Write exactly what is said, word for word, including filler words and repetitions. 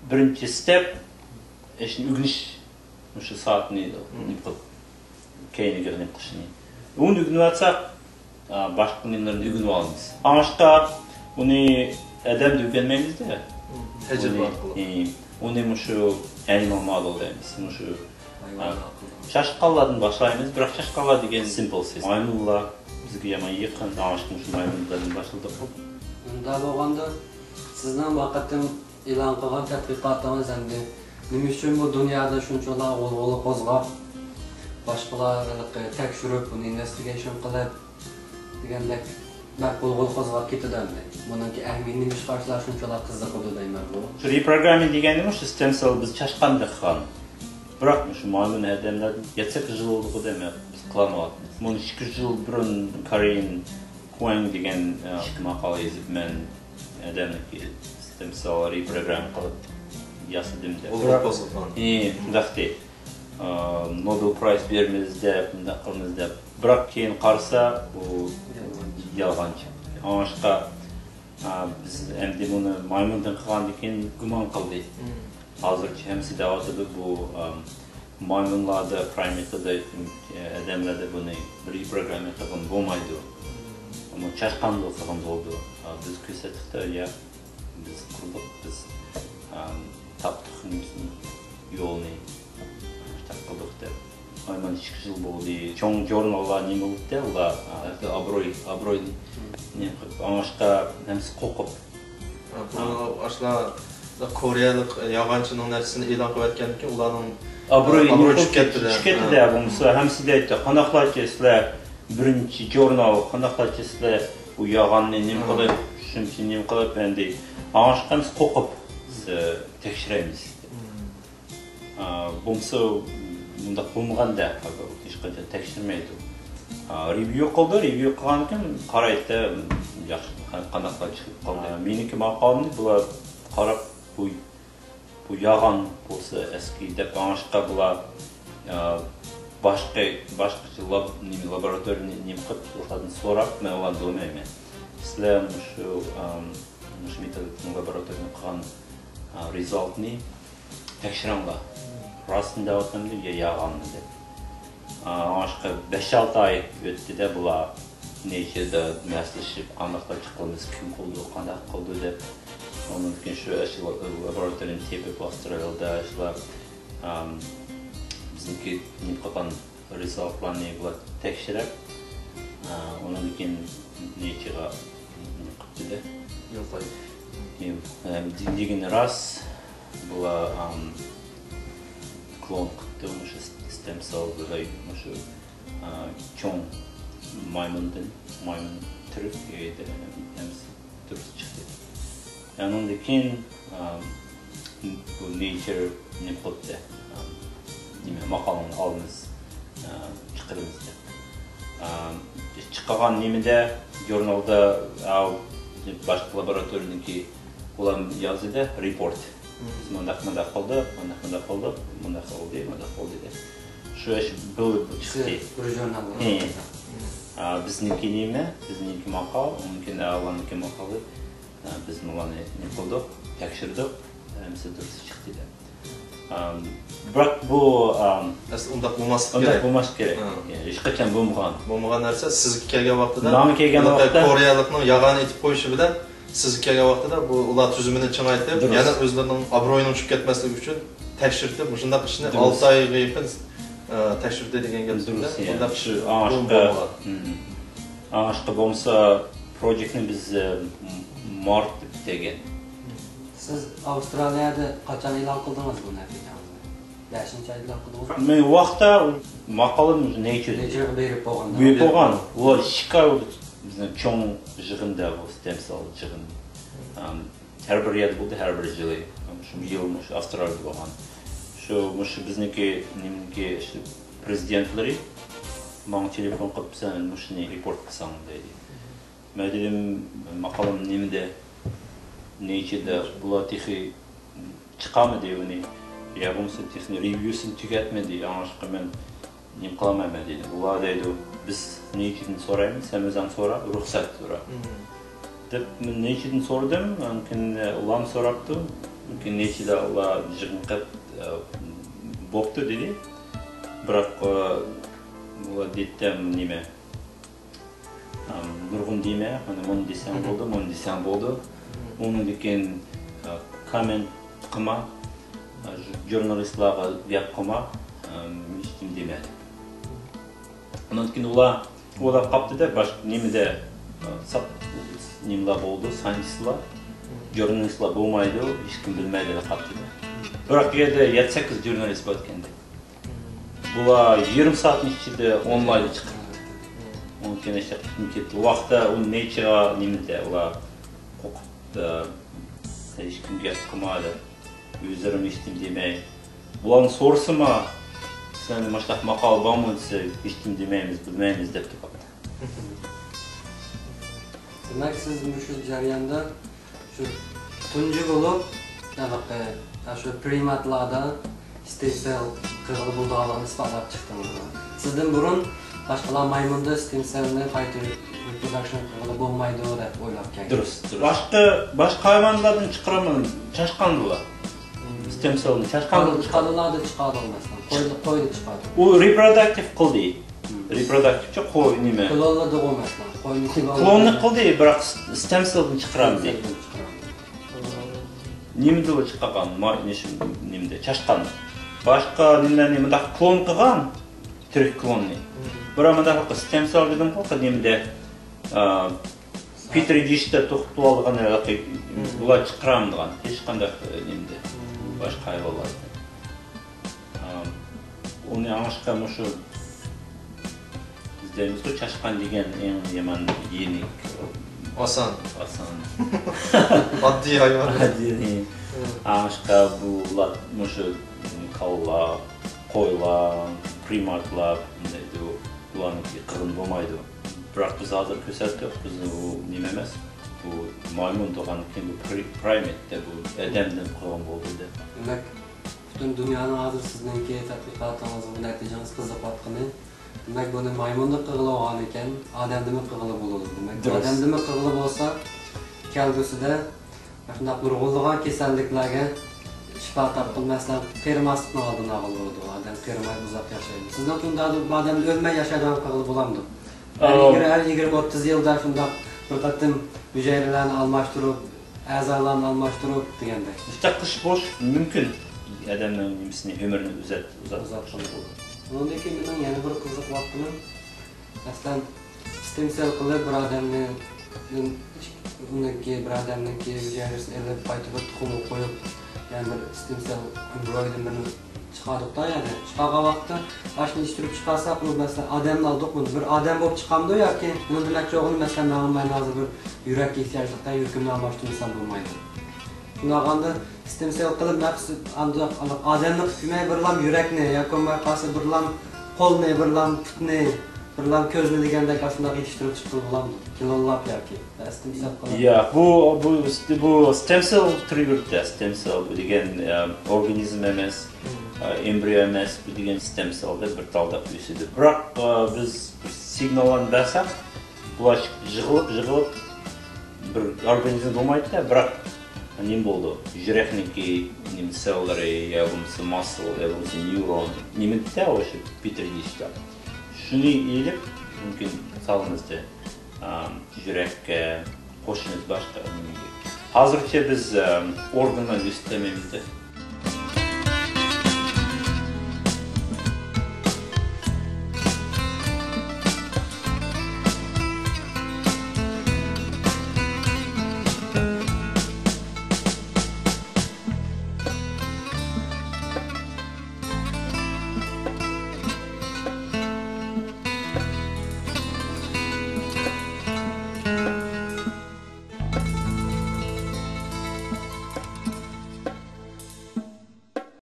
بىرىنچى ستېپ، ئىشنى ئۆگىنىش، مۇشۇ سائەتنى نېمە قىلىپ، كەينىگە نېمە قىلىشنى. ئۇنى ئۆگىنىۋالساق، ئا، باشقا نېمىلەرنى ئۆگىنىۋالىمىز. ئاڭلاشقا ئۇنى ئادەمدە ئۆگەنمەيمىز-دە. تەجرىبە ئۇنى، ئارقىلىق. ئى، ئۇنى مۇشۇ ئەنىمال مودېل دەيمىز. مۇشۇ، ھايۋانلار ئا، ئارقىلىق. چاشقانلاردىن باشلايمىز. بىراق چاشقانلار دېگەن سىمپل سىز. مايمۇنلار بىزگە يامان يېقىن. ئاڭلاشقا مۇشۇ مايمۇنلاردىن باشلىدۇق. ئۇنداق بولغاندا، سىزنىڭ بۇ قېتىم ئېلان قىلغان تەتقىقاتىڭىز ئەمدى نېمە ئۈچۈن بۇ دۇنيادا شۇنچىلا غۇلغۇلا قوزغاپ، باشقىلار ھېلىقى تەكشۈرۈپ، بۇنى ئىنۋېستىگېيشن قىلىپ دېگەندەك بەك غۇلغۇلا قوزغاپ كېتىدۇ ئەمدى. بۇنىڭكى ئەھمىيىتى نېمىشقا شۇلار شۇنچىلا قىزىقىدۇ دەيمەن بۇ. شۇ رېپروگراممىنگ دېگەننى مۇشۇ ستېم سېل بىز چاشقاندا قىلغان. بىراق مۇشۇ مايمۇن ئادەملەردىن يەتتە سەككىز يىل بولدىغۇ دەيمەن بىز قىلالمايۋاتىمىز. بۇنى ئىككى يۈز يىل بۇرۇن كارىن كۇەڭ دېگەن، ئە، ئىككى ماقالە يېزىپ مەن ئادەمنىڭكى ستېم سېل رېپروگراممىنگ قىلىپ ياسىدىم دەپ. ئۇلار قوزغىغان. ئى، شۇنداقتى. ئا، نوبېل پرايز بېرىمىز دەپ، مۇنداق قىلىمىز دەپ. بىراق كېيىن قارىسا، بۇ يالغان چىقتى. ئاڭلاشقا، ئا، بىز ئەمدى بۇنى مايمۇندىن قىلغاندىن كېيىن گۇمان قىلدى. ھازىرچە ھەممىسى دەۋاتىدۇ، بۇ، ئا، مايمۇنلاردا، پرايمېتلاردا، ئادەملەردە بۇنى رېپروگراممىنگ قىلغىلى بولمايدۇ. ئەمما چاشقاندا قىلغىلى بولىدۇ. ئا، بىز كۆرسەتتۇق-تە، يا، بىز قىلدۇق، بىز، ئا، تاپتۇق نېمىسىنى، يولنى، شۇنداق قىلدۇق دەپ. ئاي، مانا ئىككى يۈز يىل بولدى. چوڭ ژۇرناللار نېمە بولۇپتۇ، ئۇلار، ئا، ھەتتا ئابرۇي، ئابرۇينى نېمە قىلىپ، ئاڭلاشقا ھەممىسى قورقۇپ. بۇ ئاشۇلار كورېيەلىك يالغانچىنىڭ نەرسىسىنى ئېلان قىلىۋەتكەندىن كېيىن ئۇلارنىڭ ئابرۇيى ئابرۇيى چۈشۈپ كەتتى. چۈشۈپ كەتتى-دە، بولمىسا ھەممىسى دەيتتى، قانداقلارچە سىلەر بىرىنچى ژۇرنال، قانداقلارچە سىلەر بۇ يالغاننى نېمە قىلىپ، شۇنچە نېمە قىلىپ، ئەمدى ئاڭلاشقا ھەممىسى قورقۇپ، بىز، ئە، تەكشۈرەيمىز. ئا، بولمىسا مۇنداق بولمىغاندا، ھېچقاچان تەكشۈرمەيدۇ. ئا، رېۋىيۇ قىلدى، رېۋىيۇ قىلغاندىن كېيىن قارايدۇ، ياخشى، قانداقلار چىقىپ قالدى. ئا، مېنىڭكى ماقالىمنى بۇلار قاراپ، بۇ، بۇ يالغان بولسا ئەسكى دەپ ئاڭلاشقا بۇلار، ئا، باشقا، باشقىچە لاب-، نېمە، لابوراتورىيەنى نېمە قىلىپ، ئۇلاردىن سوراپ، مەن ئۇلارنى بىلمەيمەن. سىلەر مۇشۇ، ئام، مۇشۇ مېتودىكىنىڭ لابوراتورىيەدىن قىلغان، ئا، رېزالتنى تەكشۈرۈڭلار. راستمۇ دەۋاتامدۇ يا يالغانمۇ دەپ. ئا، ئاشۇ بەش-ئالتە ئاي ئۆتتى-دە، بۇلار نېيچىردا ماسلىشىپ، قانداقلارچە قىلىمىز، كىم قىلىدۇ، قانداق قىلىدۇ دەپ. ئاندىن كېيىن شۇ ئاشۇ لابوراتورىيەنى تېپىپ، ئاۋسترالىيەدە شۇلار، ئام، بىزنىڭكى نېمە قىلغان رېزالتلارنى بۇلار تەكشۈرۈپ، ئا، ئۇنىڭدىن كېيىن نېيچىرغا نېمە قىپتۇ-دە. يولغا قويدى. ئەم، دېگىنى راست، بۇلار، ئام، كلون قىپتۇ، مۇشۇ ستېم سېل بىلەن مۇشۇ، ئا، چوڭ مايمۇندىن، مايمۇن تۈرۈپ، ئەمدى ھەممىسى دۇرۇس چىقتى. ئانىڭدىن كېيىن، ئام، بۇ نېيچىر نېمە قىلىپتۇ؟ ئام، نېمە، ماقالىنى ئالىمىز، ئام، چىقىرىمىز دەپ. ئام، چىقارغان نېمىدە، ژۇرنالدا، ئاۋۇ باشقا لابوراتورىيەنىڭكى ئۇلار يازدى-دە، رېپورت. بىز مۇنداق، مۇنداق قىلدۇق، مۇنداق، مۇنداق قىلدۇق، مۇنداق بولدى، مۇنداق بولدى دەپ. شۇ ئىش بىر چىقتى. بىر ژۇرنال. ھە. ئا، بىزنىڭكى نېمە؟ بىزنىڭكى ماقال، ئۇنىڭكى ئاۋۋالنىڭكى ماقالى. ئا، بىز مۇلارنى نېمە قىلدۇق؟ تەكشۈردۇق. ھەممىسى دۇرۇس چىقتى دەپ. ئام، بىراق بۇ، ئام، ئەسلى ئۇنداق بولماسلىقى ئۇنداق كېرەك. بولماسلىقى كېرەك. ھە. يەنى ھېچقاچان بولمىغان. بولمىغان نەرسە سىزگە كەلگەن ۋاقتىدا، ماڭا كەلگەن بۇنىڭ ۋاقىتتا كورېيەلىكنىڭ يالغان ئېيتىپ قويۇشى بىلەن سىزگە كەلگەن ۋاقتىدا بۇ ئۇلار تۈزۈمىنى چىڭايتىپ، دۇرۇس. يەنە ئۆزلىرىنىڭ ئابرۇيىنىڭ چۈشۈپ كەتمەسلىكى ئۈچۈن تەكشۈرتۈپ، مۇشۇنداق ئىشنى دۇرۇس. ئالتە ئايغا يېقىن، ئە، تەكشۈردى دېگەن گەپ. دۇرۇس، يەنى بۇنداق شۇ ئىش ئاڭلاشقا، بولمىغان. ھىم. ئاڭلاشقا بولمىسا، پروژېكتنى بىز، ئە، مارتتا پۈتتۈرگەن. سىز ئاۋسترالىيەدە قاچان ئېلان قىلدىڭىز بۇ نەتىجىڭىزنى؟ بەشىنچى ئايدا ئېلان قىلدىڭىزمۇ؟ مەن ۋاقىتتا ماقالىم نېيچىر. نېيچىرغا بېرىپ بولغاندا. بېرىپ بولغان. ئۇلار ئىككى ئاي بولدى. بىزنىڭ چوڭ يىغىندا بۇ ستېم سېل يىغىنى. ئەم، ھەر بىر يەردە بولدى، ھەر بىر يىلى. شۇ يىل مۇشۇ ئاۋسترالىيەدە بولغان. شۇ، مۇشۇ بىزنىڭكى، نېمىنىڭكى، شۇ پرېزىدېنتلىرى ماڭا تېلېفون قىلىپ، سەن مۇشۇنى رېپورت قىلساڭ دەيدۇ. مەن دېدىم، ماقالەم نېمىدە؟ نېيچىردا. بۇلار تېخى چىقارمىدى ئۇنى. يا بولمىسا تېخى رېۋيۇسىنى تۈگەتمىدى. ئاڭلاشقا مەن نېمە قىلالمايمەن دېدىم. ئۇلار دەيدۇ، بىز نېيچىردىن سورايمىز، سەن ئۆزۈڭ سورا، رۇخسەت سورا. دەپ مەن نېيچىردىن سورىدىم. ئاندىن كېيىن ئۇلارمۇ سوراپتۇ. كېيىن نېچىدا ئۇلار يىغىن قىلىپ، ئە، بوپتۇ دېدى. بىراق، ئە، ئۇلار دېدى نېمە، ئە، نۇرغۇن دېمە، مانا مۇنى دېسەڭ بولدى، مۇنى دېسەڭ بولدى. ئۇنىڭدىن كېيىن، ئە، كوممېنت قىلما، ئە، ژۇرنالىستلارغا گەپ قىلما، ئە، ھېچكىم دېمەيدۇ. ئۇنىڭدىن كېيىن ئۇلار ئويلاپ قاپتىدە، باشقا نېمىدە، ساپ-، نېمىلەر بولدى، ساينتىستلار، ژۇرنالىستلار بولمايدۇ، ھېچكىم بىلمەيدۇ دەپ قاپتىدە. بىراق، ئۇ يەردە يەتتە سەككىز ژۇرنالىست بار ئىكەندە. بۇلار يېرىم سائەتنىڭ ئىچىدە ئونلاين چىقىپتۇ. ئۇنىڭ كېيىن ئىشلەپ كېتىپ كەتتى. ئۇ ۋاقىتتا ئۇ نېچىغا نېمىدە ئۇلار قوقۇپ، ھېچكىمگە گەپ قىلما دەپ. ئۆزلىرىمۇ ھېچنېمە دېمەي. بۇلارنى سورىسىمۇ، سىلەرنىڭ مۇشۇنداق ماقالە بارمۇ دېسە، ھېچنېمە دېمەيمىز، بىلمەيمىز دەپ تۇرۇپتۇ. دېمەك، سىز مۇشۇ جەرياندا شۇ تۇنجى بولۇپ، ھېلىقى، شۇ پرىماتلاردا ستېم سېل قىلغىلى بولىدىغانلىقىنى ئىسپاتلاپ چىقتىڭىز. سىزدىن بۇرۇن باشقىلار مايمۇندا ستېم سېلنى قايتا رېپروداكشن قىلغىلى بولمايدۇ دەپ ئويلاپ كەلگەن. دۇرۇس، دۇرۇس. باشقا، باشقا ھايۋانلاردىن چىقىرىمەن، چاشقاندىلا. ستېم سېلنى چاشقاندىلا چىقىرىدۇ. قانۇنلاردا چىقىدۇ مەسىلەن. قويدا، قويدا چىقىدۇ. ئۇ رېپروداكتىپ قىلدى. رېپروداكتىپچە قوي نېمە؟ كلونلىدىغۇ مەسىلەن. قوينى كلونلىدى. كلوننى قىلدى، بىراق ستېم سېلدىن چىقىرامدى. ستېم سېلدىن چىقىرامدى. نېمىدىلا چىقارغان، ما-، نېمىدە، چاشقان. باشقا نېمىلەرنى مۇنداق كلون قىلغان، تىرىك كلوننى. بىراق مۇنداق ستېم سېل دېدىمغۇ، نېمىدە، ئا، پېترى دىشتا توختىتىۋالغان ھېلىقى، بۇلار چىقىرالمىغان، ھېچقانداق، ئە، نېمىدە، باشقا ھايۋانلاردا. ئا، ئۇنى ئاڭلاشقا مۇشۇ بىز دەيمىزغۇ، چاشقان دېگەن ئەڭ يامان يېنىك. ئاسان. ئاسان. ئاددىي ھايۋان. ئاددىي. ئاڭلاشقا بۇلار مۇشۇ كاۋىلار، قويلار، پرىماتلار، بۇندايدۇ. ئۇلارنىڭكى قىلغىنى بولمايدۇ. بىراق بىز ھازىر كۆرسەتتۇق، بىز ئۇ نېمە ئەمەس، بۇ مايمۇن تۇغانكى بۇ پرى-، پرايمېتتە بۇ ئادەمدىن قىلغان بولدى دەپ. دېمەك، پۈتۈن دۇنيانىڭ ھازىر سىزنىڭكى تەتقىقاتىڭىزغا، بۇ نەتىجىڭىز قىزىقىۋاتقىنى. دېمەك، بۇنى مايمۇندا قىلغىلى بولغان ئىكەن، ئادەمدىمۇ قىلغىلى بولىدۇ. دېمەك، دۇرۇس. ئادەمدىمۇ قىلغىلى بولسا، كەلگۈسىدە شۇنداق نۇرغۇنلىغان كېسەللىكلەرگە شىپا تاپقىلى، مەسىلەن، قېرىماسلىقنىڭ ئالدىنى ئالغىلى بولىدۇ. ئادەم قېرىماي ئۇزاق ياشايدۇ. سىزنىڭ شۇنداق بۇ ئادەمدە ئۆلمەي ياشايدىغان قىلغىلى بولامدۇ؟ ھەر ئاۋۇ. يىگىرمە، ھەر يىگىرمە ئوتتۇز يىلدا شۇنداق بىر قېتىم ھۈجەيرىلەرنى ئالماشتۇرۇپ، ئەزالارنى ئالماشتۇرۇپ دېگەندەك. مۇشۇنداق قىلىش بولۇش مۇمكىن. ئادەمنىڭ نېمىسىنى، ئۆمرىنى ئۇزارت-، ئۇزارت-، ئۇزارتقىلى بولىدۇ. ئۇنىڭدىن كېيىن مېنىڭ يەنە بىر قىزىقىۋاتقىنىم، مەسىلەن، ستېم سېل قىلىپ بىر ئادەمنى، ئۇنىڭكى، بىر ئادەمنىڭكى ھۈجەيرىسىنى ئېلىپ، قايتا بىر تۇخۇمغا قويۇپ، يەنە بىر ستېم سېل ئېمبرىيودىن بىرنى چىقاردۇقتا، يەنى چىقارغان ۋاقىتتا ئاشۇنى يېتىشتۈرۈپ چىقارساق، ئۇ مەسىلەن ئادەمنى ئالدۇق بۇنى. بىر ئادەم بولۇپ چىقامدۇ ياكى مېنىڭ دېمەكچى بولغىنىم، مەسىلەن، ماڭا مانا ھازىر بىر يۈرەككە ئېھتىياجلىق، يۈرىكىمنى ئالماشتۇرمىسام بولمايدۇ. شۇنداق قىلغاندا ستېم سېل قىلىپ مەخسۇس ئادەمنى قىلىپ بىرلام يۈرەكنى ياكى بولماي قالسا بىرلام قولنى، بىرلام پۇتنى، بىرلام كۆزنى دېگەندەك ئاشۇنداق يېتىشتۈرۈپ چىققىلى بولامدۇ؟ كلونلاپ ياكى ستېم سېل قىلىپ. ياق، بۇ، بۇ، بۇ ستېم سېل تۈرى بىر ستېم سېل دېگەن، ئە، ئورگانىزم ئەمەس، ئە، ئېمبرىيو ئەمەس، بۇ دېگەن ستېم سېلدا بىر تال دەپ ئۆسىدۇ. بىراق، ئە، بىز سىگناللارنى بەرسەك، بۇلار يىغىلىپ، يىغىلىپ بىر ئورگانىزم بولمايدۇ-دە، بىراق نېمە بولىدۇ؟ يۈرەكنىڭكى نېمە سېللىرى يا بولمىسا ماسل يا بولمىسا نېۋرون نېمىدە ئوشۇ پېتىر دېيىشتە. شۇنى ئېلىپ مۇمكىن سالىمىزدە، ئام، يۈرەككە قوشىمىز باشقا نېمىگە. ھازىرچە بىز، ئام، ئورگانلارنى ئۆستۈرمەيمىز-دە.